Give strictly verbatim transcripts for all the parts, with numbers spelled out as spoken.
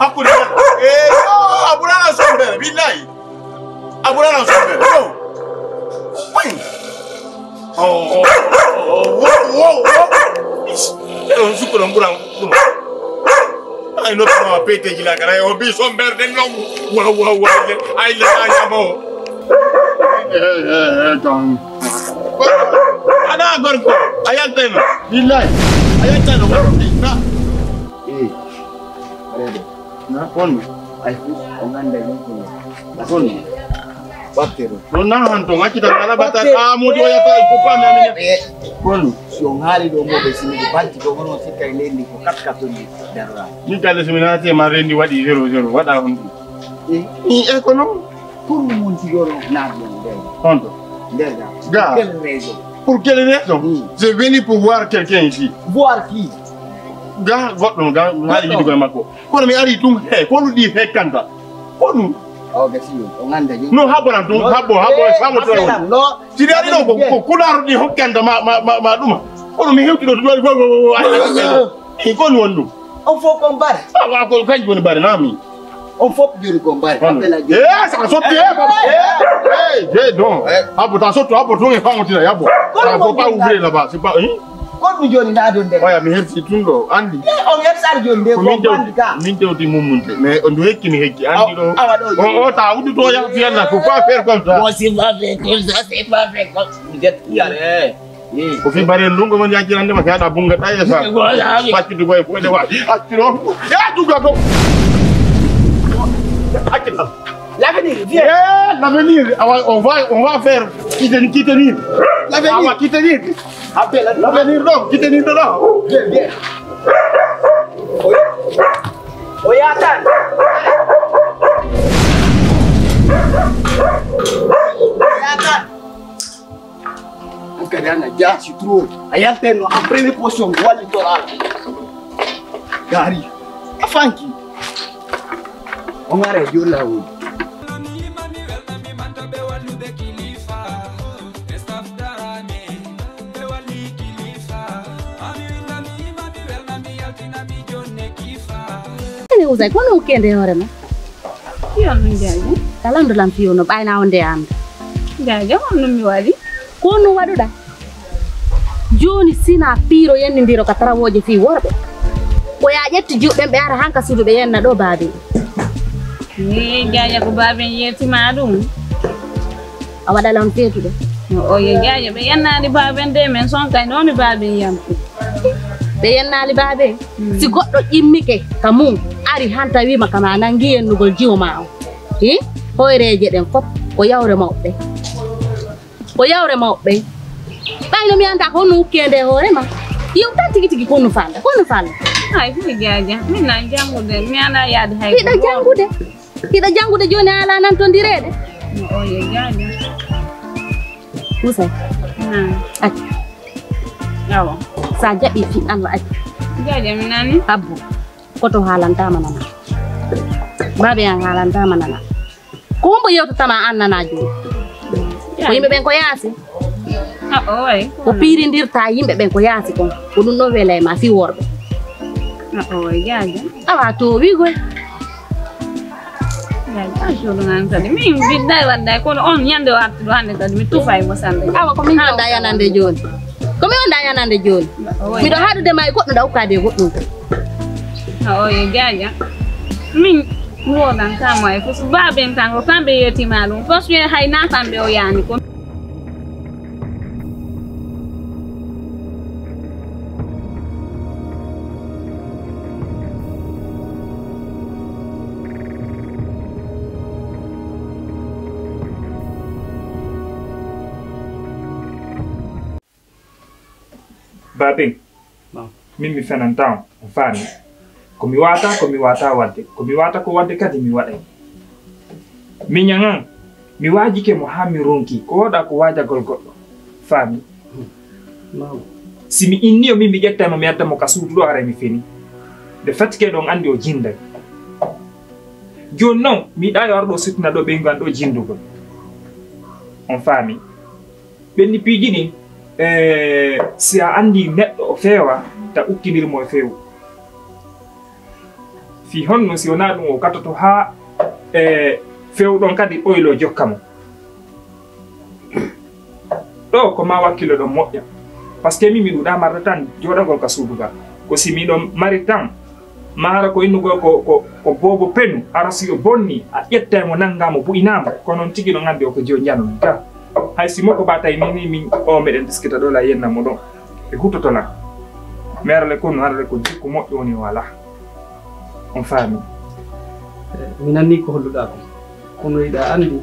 Hakkunde men. Eh, oh, a ɓuraano sombere, billahi. A ɓuraano sombere. No. Wai. Oh, oh, oh, oh, wow, wow, wow. Ish. Eh, on sukko ɗon ɓuran, ɓuran. Ay, no tuma peteji la kara, o bi sombere den non. Wow, wow, wow. Ay, la, ay, la, mo. Eh, eh, eh, eh, kan. Ana gorko, a yaltayno. Billahi. A yaltayno. Na. Eh. Redo. Na. Kono. Ay, o ganda yon kono. Kono. Battero. Ɗon na han to, ngacci tan kala batta. Batte. Ah, mo joya ta, ko pa mi amina. Eh, kono, si on haali ɗo mo ɓe simi ko banti ɗo, kono sikka e lendi ko kat kat on darora. Min kala simi na te ma rendi waɗi zéro zéro, waɗa hon ɗum. Eh. I e kono. Pour le monde, yo na ɗum nder. Honto? Nder ga. Ga. Pour quelle raison? Pour quelle raison? Hmm. J'ai venu pour voir quelqu'un ici. Voir qui? Ga goɗɗo, ga, haali yiɗugol makko. Kono mi ari ɗum, he, ko ɗum ɗi hekkanta. Ko ɗum? O gasi, o ganda jum. No, habboran ɗum, habbo, habbo, eh, habbo to. Habboran, no. Si ɗi ari ɗo, ko, ko kulaaru ɗi hokkanta ma, ma, ma, ma ɗuma. Kono mi hewti ɗo, ɗum ari, go, go, go, go, ay, ay, ay. Eh, ko ɗum woni ɗum? On fof ko bare. Ah, wa ko kañ woni bare, na mi. On fof joni ko bare. Appel à Dieu. Eh, ça saute, eh, papa. Eh, eh, non. Eh. Habbo, ta sotto, habbo, ɗum e famotina, habbo. Kono ça faut pas ouvrir là-bas, c'est pas, hein? Kono joni na ɗon nder. Oya, mi hersi tun ɗo, andi. Eh, on hersar joni nde ko bandi ka. Min tewti mummunde, mais on du hekki mi hekki, andi ɗo. Awa ɗo. O, o, ta uddu to ya, fiyalla, faut pas faire comme ça. Moi, c'est pas fait comme ça, c'est pas fait comme ça. Vous êtes qui, allez? Ko fi bare lungo mon yajjirande ma, fiyaɗa bunga ɗa e sa. Voilà, oui. Faccude boy, boy, de wa. Acciro. Ya, duga go. Acciro. L'avenir, viens. Eh, l'avenir. Awa, on va, on va faire qui tenir, qui tenir. L'avenir. Awa, qui tenir. Appelle l'avenir. L'avenir, non, qui tenir, non. Viens, viens. Oya. Oya tan. Oya tan. An kadi an a jaasi trop. A yaltayno en première position ko wallitoraaɗo. Gaari. A fanki. O ngara e dow laawol. Ani Ousay, kono ukkende hoore ma? Yo, mi jaaji. Ka lamndo lam fiyo no ɓayna on nde am. Jaaja, on no mi waɗi? Ko no waɗuɗa? Jooni sina piiro yennindiro ka tarawooje fii worɓe. Ko yaa ƴetti juuɗe ɓe ara hanka suudu ɓe yenna ɗo baabi. Ee, jaaja ko baabi en yeetima ɗum. A waɗa lan feetude. O yo jaaja ɓe yennaali baabi en de men son kay nooni baabi en yamti. Ɓe yennaali baabi en. Mm. Si goɗɗo immike ka mum ari hanta wiima kama nangi yennugol jiwo ma on. Hi? Hoyreeje ɗen fof ko yawre mawɓe. Ko yawre mawɓe. Ɓay no mi anndaa ko honno ukkee nde hoore ma. Yew tan tigi tigi ko honno faalɗa, ko honno faalɗa. Ay, fii jaaja. Min na janngude, mi alaa yaade hay hiɗa janngude. Hiɗa janngude jooni a alaa nantondireede. O ye jaaja. Usay. Naam. Accu. Awa. Sa jaɓi fii Allah accu. Jaaja mi nani. Abbo. Koto haalantaama nana. Baabe an haalantaama nana. Ko hombo yewtatama an nana jooni? Ko yimɓe ɓen ko yaasi? Ko piirindirta yimɓe ɓen ko yaasi kon. Ko ɗum ɗon wela e ma fii worɓe. Awa to wigoy. Jaaja, joɗo nan kadi. Min bidday wadday kono on ñande o artuɗo hande kadi mi tufa e mo sande. Awa ko min wonda yanande jooni. Ko mi wonda yanande jooni. Miɗo haɗude ma e goɗɗo da ukkade e goɗɗum. O ye jaaja. Min mi wodan kamo e fos baben tan ko kamɓe yetima ɗum fos wiye hay na kamɓe o yani ko. Baben, min mi fenanta on, on faami. Ko mi waata, ko mi waata wadde, ko mi waata ko wadde kadi mi waɗay. Mi ñaŋan, mi waajike mo haa mi ronki, ko wooɗa ko waajagol goɗɗo. Faami? Si mi inni o min mi ƴetta mo mi adda mo ka suudu ɗo haray mi feni. Nde fatike ɗon anndi o jinday. Jooni non, mi yiɗaa yo ar ɗo suttina ɗo ɓeyngu an ɗo jindugol. On faami? Ɓenni piiji ɗin, eh, si a anndi neɗɗo o feewa, ta ukkindir mo e feewu. Fii honno si wonaa ɗum o gatoto haa e fewɗon kadi oylo jokka mo? Ɗoo ko maa wakkilo ɗon moƴƴa. Parce que min mi ɗuuɗaa marde tan jooɗagol ka suudu ga. Ko si miɗo mari tan, maa hara ko innugol ko, ko, ko boobo penu, hara si o bonni, a ƴettay mo nanngaa mo bu'inaa mo. Ko non tigi no nganndi o ko jiyo njano min ka. Hay si mo ko ba tawi min, min, min o meɗen diskita ɗo la yenna mo ɗon. E hutoto lan. Mi ara le ko no hara le ko jikku moƴƴo woni o alaa. On faami? Eh, mi nanii ko holluɗaa kon. Kono hiɗa anndi,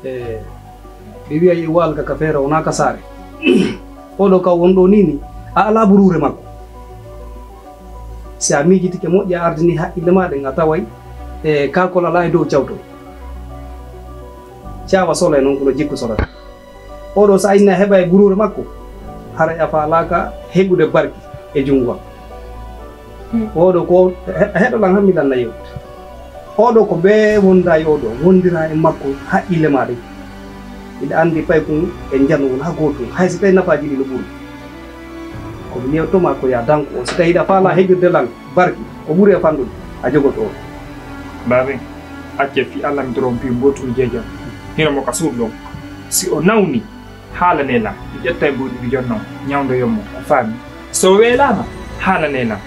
eh, ɓe wi'ay e waalga ka feere wonaa ka saare. Oɗo ka won ɗo nii ni, a alaa buruure makko. Si a miijitike moƴƴa a ardini haqqille maa ɗen, a taway, eh, kaakol alaa e dow cawtol. Caawa solay non, kono jikku solata. Oɗo, so a inna heɓa e buruure makko, haray a faalaaka heɓude barki e junngo am. Hmm. Oɗo ko he-, heɗo lan hammi lan na yewta. Oɗo ko bee wonda e oɗo, wondira e makko haqqille maa ɗen. Hiɗa anndi paykun e njano won haa gootun, hay so tawi nafaaji ɗi no ɓuri. Ko mi yewto maa ko yaa danko o, so tawi hiɗa faalaa heɓirde lan, barki, ko ɓuri e fanɗude, a jogoto o. Baaben, accee fii Alla mi toro on piyu ngootu mi jeejam. Hino mo ka suudu ɗon. Si o nawni, haalanee lan. Mi ƴettay mbuuɗi mi jonna on, ñawndoyon mo. A faami? So o weelaama, haalanee lan.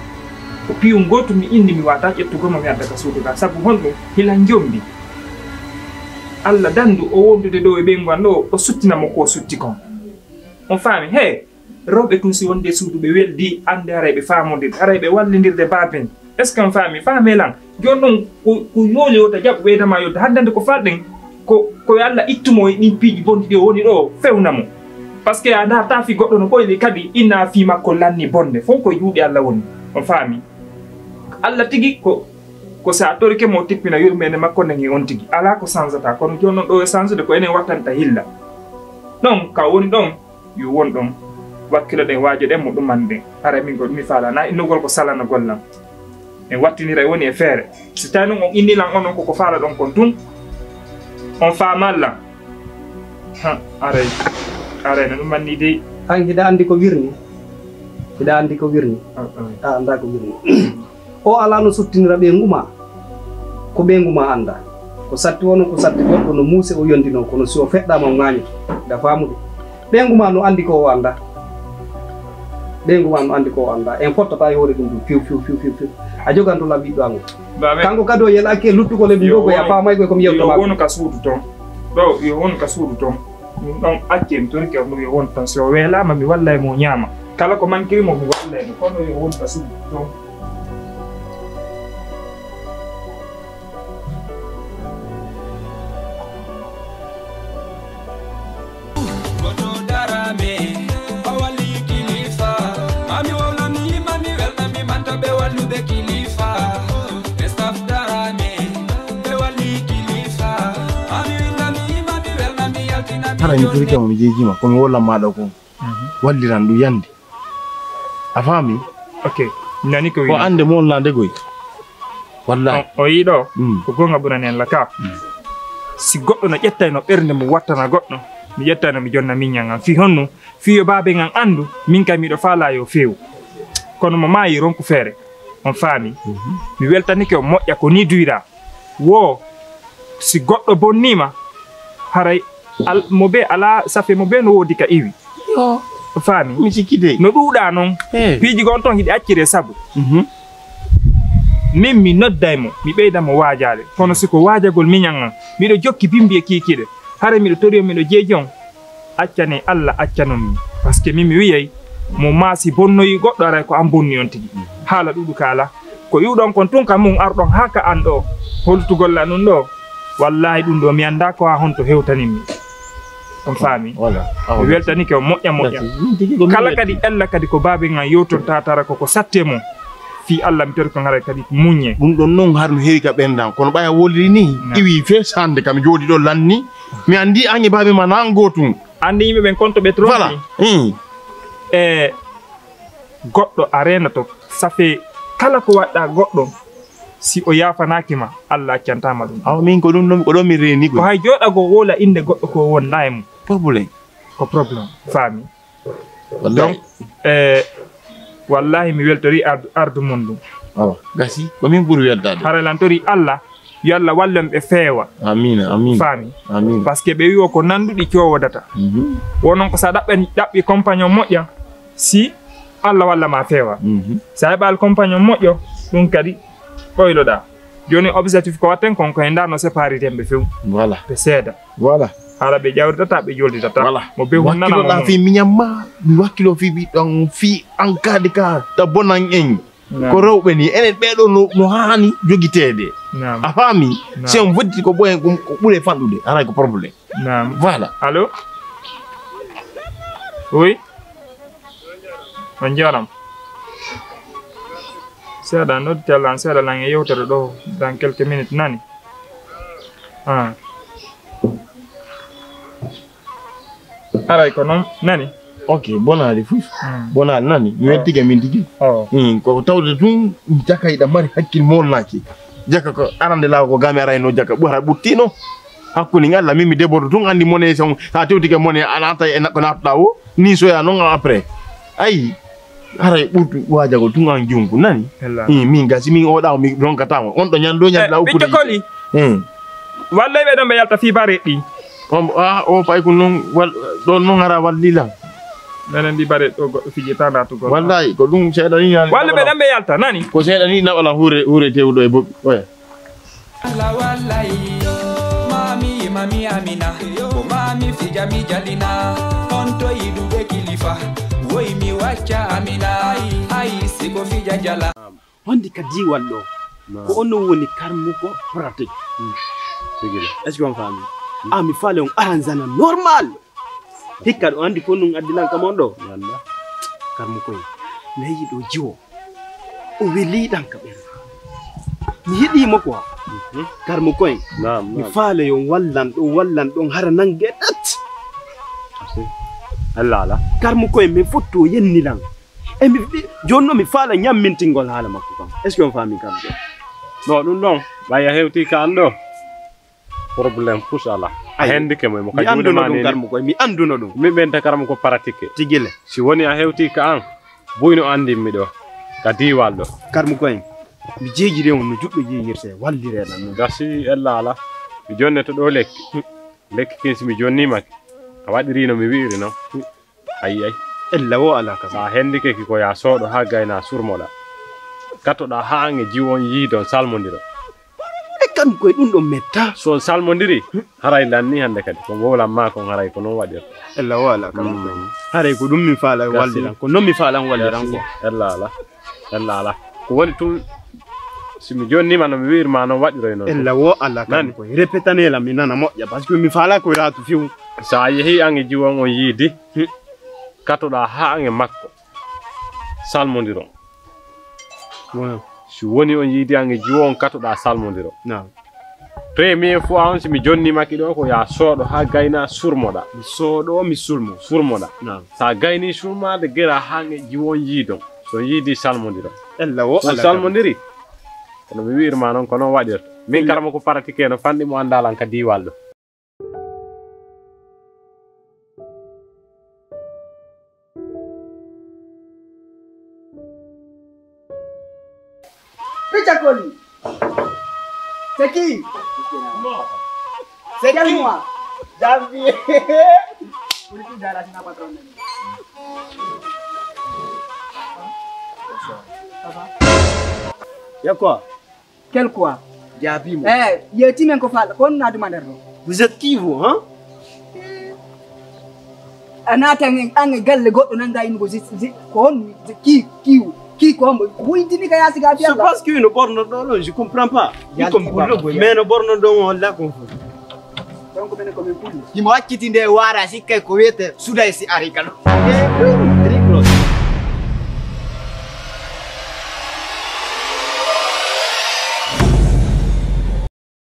Ko piyu ngootu mi inni mi waawataa ƴettugol mo mi adda ka suudu ka. Sabu honɗum? Hila njombi. Alla dandu o wondude ɗo e ɓeyngu an ɗo, o suttina mo ko o sutti kon. On faami? Hee! Rewɓe tun si wonde e suudu ɓe weldi, annde haray ɓe faamondir, haray ɓe wallindirde baaben. Est-ce que on faami? Faame lan. Jooni ɗon ko, ko yooli wota jaɓu ɓeyda ma yodde. Haddande ko falɗen, ko, ko yo Alla ittu mo e ɗin piiji bonɗi ɗi o woni ɗo, fewna mo. Parce que a ndaartaa fii goɗɗo no ɓoyli kadi, ina fii makko lanni bonde. Fow ko e juuɗe Alla woni. On faami? Alla tigi ko, ko si a torike mo o tippina yurmeende makko nden e on tigi. Alaa ko sansataa. Kono jooni non ɗo e sansude ko enen wattanta hilla. Ɗon ka woni ɗon, yo won ɗon, wakkiloɗen, waajoɗen mo, ɗumanɗen. Haray min ko mi faala, na innugol ko salanagol lan. En wattinira e woni e feere. Si tawi non on inni lan onon ko ko faalaɗon kon tun, on faaman lan. Ha, aray, aray no ɗum manni dey. An hiɗa anndi ko wirni? Hiɗa anndi ko wirni? Ah, ah. A anndaa ko wirni. O alaa no suttinira ɓeyngu maa, ko ɓeyngu maa anndaa. Ko satti wano ko satti goɗɗo no muuse o yondinoo, kono si o feɗɗaama o ŋaañoto. Hiɗa faamude? Ɓeyngu maa no anndi ko o anndaa. Ɓeyngu maa no anndi ko o anndaa. En fottataa e hoore ɗum ɗum. Fiw, fiw, fiw, fiw, fiw. A joganto lan ɓiɗɗo an o. Baabe. Kanko kadi o yelake luttugol e ɗum ɗo, ko ya faamay koy ko mi yewta yo maa. Wonu ka suudu ton. Ɗo, yo wonu ka suudu ton. Ɗum ɗon accee mi torike on ɗum yo won ton. Si o weelaama, mi wallay mo o ñaama. Kala ko mankiri mo, mi wallay mo. Kono yo wonu ka suudu ton. Goɗɗo dara mi, o walli kilifa. Mami wowlami, mami welnami, manta ɓe walluɓe kilifa. Ɓe staff dara mi, ɓe walli kilifa. Mami welnami, mami welnami, yaltinami. Hara mi torike mo, mi jeejima, ko mi wowlan maaɗa ko. Mhm. Walliran ɗum yande. A faami? Ok. Nani ko wii. Ko annde mo on lande goy. Wallahi. O, o yii ɗo, mm, ko goonga ɓurani en la ka. Mm. Si goɗɗo no ƴettayno ɓernde mum wattana goɗɗo, mi ƴettayno mi jonna miñan an. Fii honno? Fii yo baaben an anndu, min kay miɗo faalaa yo feewu. Kono mo maayi ronku feere. On faami? Mhm. Mi weltanike on moƴƴa ko nii duyraa. Wo si goɗɗo bonniima, haray al-, mo bee alaa, safe mo bee no woodi ka iwi. Yo. Faami? Mi sikki dey. No ɗuuɗaa non. Eh. Piiji goo on ton hiɗi acciree sabu. Mhm. Min mi nodday mo, mi ɓeyda mo waajaade. Kono si ko waajagol miñan an, miɗo jokki bimbi e kiikiiɗe. Haray miɗo tori on, miɗo jeeji on. Accanee Alla accanon mi. Parce que min mi wiyay mo maasi bonnoyi goɗɗo aray ko an bonni on tigi. Haala ɗuuɗu ka alaa. Ko iwɗon kon tun ka mun arɗon haa ka an ɗo. Holtugol la ɗun ɗo. Wallahi ɗun ɗo mi anndaa ko haa honto hewtanin mi. On faami? Voilà. Mi weltanike on moƴƴa moƴƴa. Merci. Min tigi ko min kala welti. Kadi ella kadi ko baaben an yewton taatara ko ko satte mo. Fii Alla mi tori ko ngaray kadi muññe. Ɗun ɗon non har no heewi ka ɓernde an. Kono ɓay a woliri ni, na. Iwi fes hannde kam jooɗi ɗo lanni. Mi anndi an e baabe ma na an gootun. Anndi yimɓe ɓen konto ɓe trompi. Voilà. Hmm. E goɗɗo a reenato, safe kala ko waɗɗaa goɗɗo, si o yaafanaaki ma, Alla accantaa ma ɗum. Awa min ko ɗum ɗon, ko ɗon mi reeni ko. Ko hay jooɗagoo wowla innde goɗɗo ko wondaa e mum. Problème. Ko problème, faami. Wallahi. Donc, eh, wallahi mi weltori ardu, ardu mon ɗum. Awa, gasi, ko min ɓuri weltaade. Hara lantori Allah, yo Allah wallan ɓe feewa. Amiin, amiin. Faami? Amiin. Parce que ɓe wi'o ko nanduɗi coowodata. Mhm. Wo non ko sa ɗaɓɓani, ɗaɓɓi compagnon moƴƴa, si Allah walla ma feewa. Mhm. Sa heɓaali compagnon moƴƴo, ɗum kadi ɓoyloɗaa. Jooni objectif ko watten kon ko e ndaa no sépariten ɓe few. Voilà. Ɓe seeda. Voilà. Hala ɓe ƴawritata, ɓe jolditata. Voilà. Mo be hunnana mo. Wakkiloɗaa fii miñam ma, mi wakkilo fii ɓiɗɗo an, fii an kaadi ka, ta bonan en. Naam. Ko rewɓe ni, enen ɓee ɗoo no, no haani jogiteede. Naam. A faami? Naam. Si on fotti ko ɓoyen, ko, ko ɓure fanɗude, haray ko problème. Naam. Voilà. Allo? Oui? On njaram. Seeɗa, nodditel lan seeɗa lan e yewtere ɗoo dans quelques minutes, nani? Ah. Haray ko non, nani? Ok, bonaali fof. Hmm. Bonaali nani? Mi weddike min tigi. Oh. Hmm, ko tawde tun jaka iɗa mari hakkil molnaki. Jaka ko arande law ko gami arayno jaka ɓura ɓuttino. Hakkunde ngal la min mi debbo tun andi mone son sa tewtike mone a nata e ko natɗa o. Ni soya non après. Ayi. Haray ɓurtu waajagol tun an junku nani? Ella. Hmm, min gasi min oɗa mi ronkata mo. On ɗo ñando ñande law ɓiɗɗo kodi. Koli. Hmm. Wallay ɓe ɗon ɓe yalta fii bareeɗi. On, ah, o pay ko non wal-, ɗon non hara wallilan. Menen ndi bareeɗi ɗo goɗɗo fijirta ndatugol. Wallay, ko ɗum seeɗa ni yani. Walla ɓe ɗon ɓe yalta, nani? Ko seeɗa ni naɓala hure, hure tewɗo e boɓɓi. Oya. Wallay, mami, mami Amina, ko mami fija mi jalina. On to yiɗuɓe kilifa, woy mi wacca Amina. Ay, ay, si ko fija jala. Honde ka diiwal ɗo? Naam. Ko onon woni karmuko pratique. Hmm. Tigi la. Est-ce que on faami? Hmm. Ah, mi faale on aranzana normal. Hikka ɗo andi ko nun addilan kam on ɗo. Walla. Karmuko en. Mi heyi ɗo jiwo. O weli ɗan ka ɓen. Mi yiɗi mo quoi. Mhm. Karmuko en. Naam, naam. Mi faale on wallan ɗo, wallan ɗon hara nange ɗat. Asi. Allah ala. Karmuko en min fotto yenni lan. E mi, mi, jooni non mi faala ñammintingol haala makko kam. Est-ce que on faami kam ɗo? No, ɗum ɗon, ɓay a hewti ka an ɗo. Problème fus ala. A hendike mo, mo ka juuɗe ma ɗum, nini. Karmu koy, mi annduno ɗum. Mi ɓenta karmu ko pratique. Tigi le. Si woni a hewti ka an, buy no anndin mi ɗo, ka diiwal ɗo. Karmu koy, mi jeejiri on no juɗɗo jeejirte, wallire lan non. Gasi ella ala. Mi jonne to ɗo lekki. Hmm. Lekki kin si mi jonnima ki, a waɗiri no mi wi'iri non. Hmm. Ayi, ayi. Ella wo alaa ka. Sa hendike ki ko ya sooɗo haa gayna surmoɗa. Katoɗa haa an e jiwo on yiidon salmondiro. E kan koye ɗum ɗon metta. So on salmondiri, haray lanni hannde kadi. Ko mbowlan maa kon haray ko non waɗirta. Ella wo alaa ka. Mm. Haray ko ɗum min faala walliran. Ko non mi faala walliran ko. Ella ala. Ella ala. Ko woni tun, si mi jonnima no mi wi'irma non waɗiroy non. Ella wo alaa ka. Nani? Koye répétane la mi nana moƴƴa, parce que mi faala ko ratu fiw. Sa yehi an e jiwo on on yiidi. Hmm. Katoɗa haa an e makko salmondiro. Wona. Si woni on yiidi an e jiwo on katoɗa salmondiro. Naam. Premier fois on si mi jonnima ki ɗo ko ya sooɗo haa gayna surmoɗa. Mi sooɗo mi surmo. Surmoɗa. Naam. Sa gayni surmaade gera haa an e jiwo on yiidon. So on yiidi salmondiro. Ella wo. So on salmondiri. Kono mi wi'irma non ko non waɗirta. Min karamo ko paratike no fanɗi mo anndalan ka diiwal ɗo. Picca Koli. C'est qui? C'est qui? Quel mois? Janvier. Pour qui dara sina patron. Ça va? Y a quoi? Quel quoi? Jaabi mo. Eh, yeeti men ko faala, ko on naadu ma nder ɗo. Vous êtes qui, vous, hein? A naata an e, an e galle goɗɗo nanga innugo zi-, zi-, ko on zi-, ki, ki, ki ko hombo? Wuyintini ka yaasi ga. C'est parce que no ɓorno ɗo ɗon, je comprends pas. Yalti ko baba. Mais no ɓorno ɗo on holla kon fof. Donc menen ko min pulli. Himo acciti nde waara sikkay ko wiyete sudaysi ari kala. Eh, oui, rigolo.